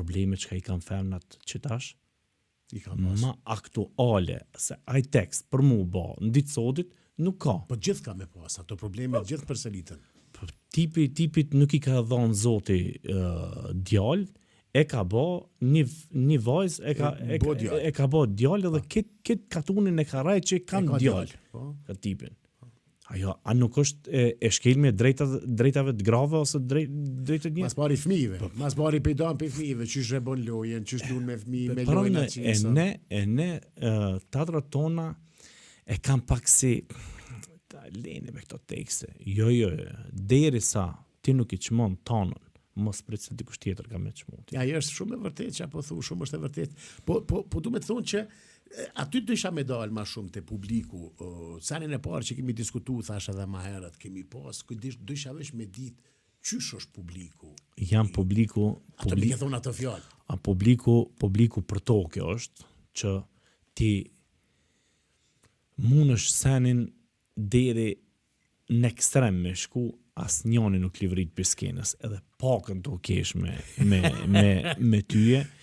Probleme që i kanë femnat që tash, I kam pas. Ma aktuale se ai tekst për mu ba në ditë sotit, nuk ka. Po gjithë ka me pas, ato probleme gjithë përsëritën. Po, tipit nuk i ka dhënë Zoti djalë, e ka ba një vajzë, E bo djalë. e ka bo djalë edhe kit katunin e ka rajt që kam E ka djalë. Djalë, po. Ka tipin. Ajo, a nuk është e shkelme e drejtave të grave ose drejtët një? Mas pari fëmijëve, mas pari pe dan pe fëmijëve, qysh e bën lojën, qysh luan me fëmijë, me Pra lojën ne, atë e qisa. ne, tatrat tona e kanë pak si ta leni me këto tekste. Jo, jo, jo, derisa ti nuk i çmon tonën, mos prit se dikush tjetër ka me çmu ti. Ja, ajo është shumë e vërtetë që apo thu, shumë është e vërtetë. Po du me të thonë që aty dysha me dalë ma shumë te publiku. Senin e parë që kemi diskutu, thash edhe ma herët, kemi pas, ku dysha veç me ditë qysh është publiku. Jam publiku, Ato mi ke thonë ato fjalë. A publiku për to kjo është që ti mundesh senin deri në ekstrem me shku, as njani nuk livrit për skenës, edhe pakën të kesh me tyje.